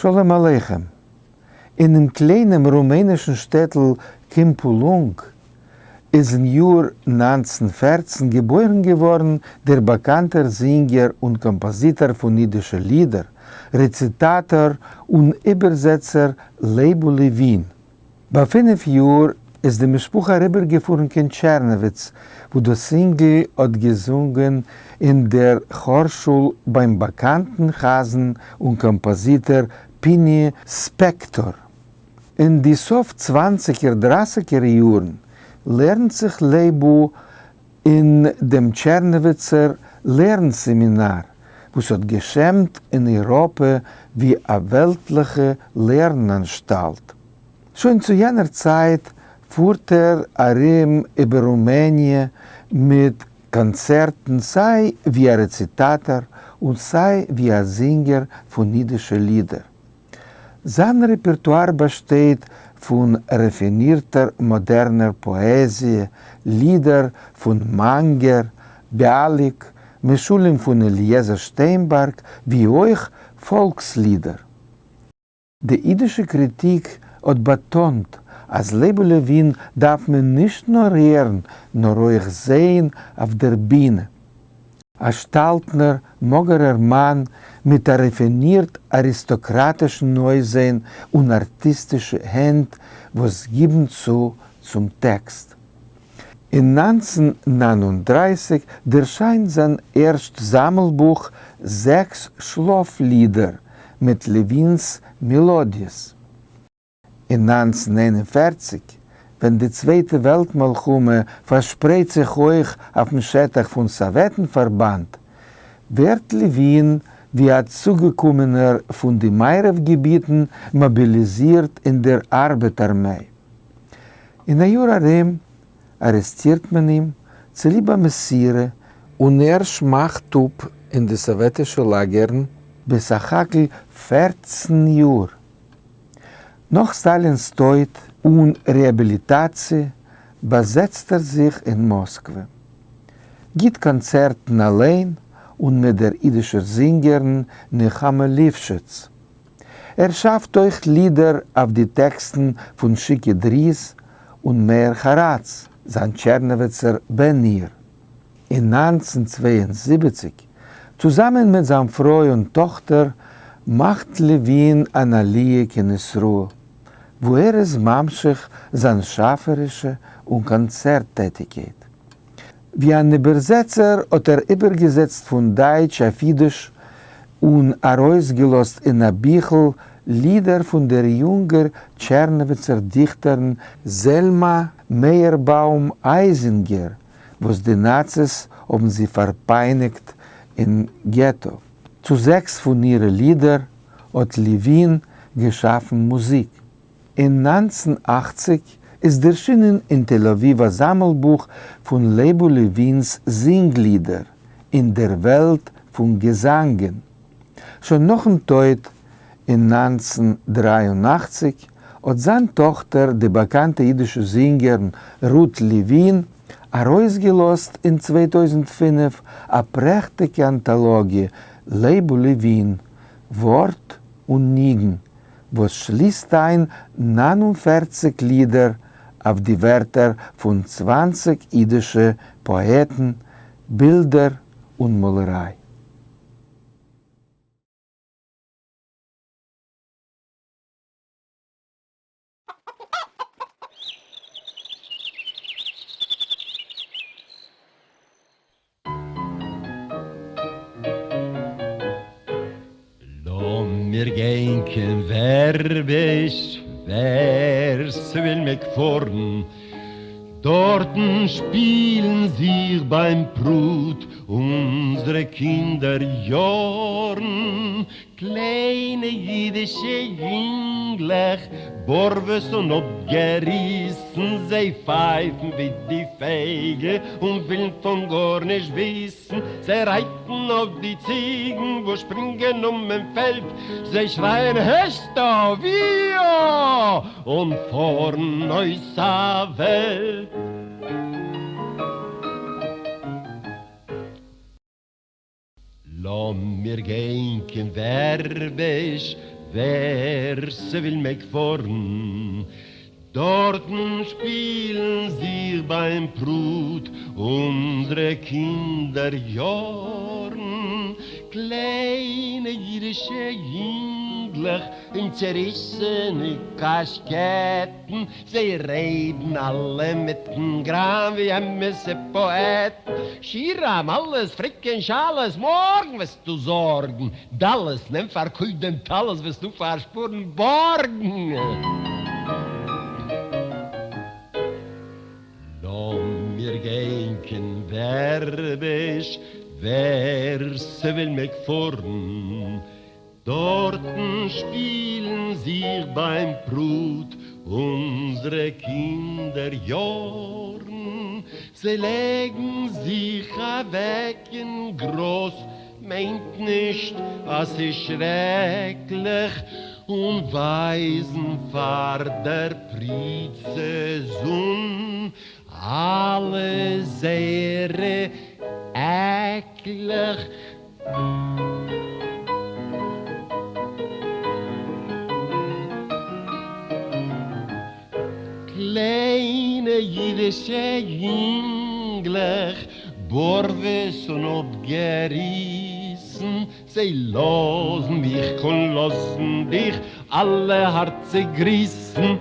שלום עליכם. אינעם קליינעם רומענישן שטעטל קימפולונג איז אין יאר 1914 געבוירן געווארן דער באקאנטער זינגער און קאמפאזיטאר פון אידישע לידער, רעציטאטאר און איבערזעצער לייבו לעווין. ביי פינף יאר איז די משפחה אריבערגעפארן קיין טשערנאוויץ, וואו דאס אינגל האט געזונגען אין דער כארשול ביים באקאנטן חזן און קאמפאזיטאר פיני ספעקטאר. אין די סוף צוואנציגער דרייסיגער יארן לערנט זיך לייבו אין דעם טשערנאוויצער לערן-סעמינאר, וואס האט געשמט אין אייראפע ווי א וועלטליכע לערן-אנשטאלט. שוין צו יענער צייט פארט ער ארום איבער רומעניע מיט קאנצערטן סיי ווי א רעציטאטאר און סיי ווי א זינגער פון אידישע לידער. זיין רעפערטואר באשטייט פון רעפינירטער מאדערנער פאעזיע, לידער פון מאנגער, ביאליק, משלים פון אליעזר שטיינבארג, ווי אויך פאלקס-לידער. די אידישע קריטיק האט באטאנט אז לייבל לעווין דארף מען נישט נאר הערן נאר אויך זעהן אויף דער בינע. א שטאלטנער מאגערער מאן מיט א רעפינירט אריסטאקראטישן אויסזען און ארטיסטישע הענט וואס גיבן צו צום טעקסט. אין 1939 דערשיינט זיין ערשט זאמלבוך זעקס שלאף-לידער מיט לעווינ'ס מעלאדיעס. אין 1941, ווען די צווייטע וועלט מלחמה פארשפרייט זיך אויך אויפן שטח פון סאוועטן-פארבאנד, ווערט לעווין ווי א צוגעקומענער פון די מערב געביטן מאביליזירט אין דער ארבעט-ארמיי. אין א יאר ארום ארעסטירט מען אים צוליב א מסירה, און ער שמאכט אפ אין די סאוועטישע לאגערן בסך הכל 14 יאר. נאך סטאלינ'ס טויט און רעהאביליטאציע באזעצט ער זיך אין מאסקווע. גיט קאנצערטן אליין און מיט דער אידישער זינגערין נחמה ליפשיץ. ער שאפט אויך לידער אויף די טעקסטן פון שיקי דריז און מאיר חרץ, זיין טשערנאוויצער בן עיר. אין 1972, צוזאמען מיט זיין פרוי און טאכטער, מאכט לעווין אן עליה קיין ישראל, וואו ער איז ממשיך זיין שאפערישע און קאנצערט טעטיקייט. ווי אן איבערזעצער האט ער איבערגעזעצט פון דייטש אויף אידיש און ארויסגעלאזט אין א ביכל לידער פון דער יונגער טשערנאוויצער דיכטערין זעלמא מאיערבאום אייזינגער, וואס די נאציס האבן זי פארפייניגט אין געטא. צו זעקס פון אירע לידער האט לעווין געשאפן מוזיק. אין 1980 איז דערשינען אין תל אביב א זאמלבוך פון לייבל לעווינ'ס זינגלידער אין דער וועלט פון געזאנגען. שוין נאכן טויט אין 1983 האט זיין טאכטער די באקאנטע אידישע זינגערין רות לעווין ארויסגעלאזט אין 2005 א פרעכטיגע אנטאלאגיע לייבל לעווין, ווארט און ניגון וואס שליסט איין 49 לידער אויף די ווערטער פון 20 אידישע פאעטן, בילדער און מאלעריי. לאמיר גיין קיין ווערביש, ווער ס'וויל מעג פארן, דארטן שפילן זיך ביים פרוט אונזערע קינדער יארן, קליינע יידישע יונגלעך, בארוועס און אפגעריסן, זיי פייפן ווי די פייגל און ווילן פון גארנישט וויסן, זיי רייטן אויף די ציגן וואס שפרינגען אום אין פעלד, זיי שרייען העשטא וויאא און פארן אויס א וועלט. לאָמיר גיין קיין ווערביש, ווער ס'וויל מעג פארן, דארטן שפילן זיך ביים פרוט אונזרע קינדער יארן, קליינע אידישע יונגלעך אין צעריסענע קאשקעטן, זיי רעדן אלע מיטן גראם ווי אמת'ע פאעטן, שיר המעלות, פרעגט קיין שאלות, מארגן וועסטו זארגן, דלות, נעם פארקויף דעם טלית וועסטו פארשפארן בארגן. לאמיר גיין קיין ווערביש, ווער ס'וויל מעג פארן, דארטן שפילן זיך ביים פרוט אונזרע קינדער יארן, זיי לייגן זיך אוועק אין גראז, מיינט נישט אז ס'איז שרעקליך, און ווייזן פאר דער פריצה זון אלע זייערע עקלעך. קליינע אידישע יונגלעך, בארוועס און אפגעריסן, זיי לאזן מיך און לאזן דיך אלע הארציג גריסן.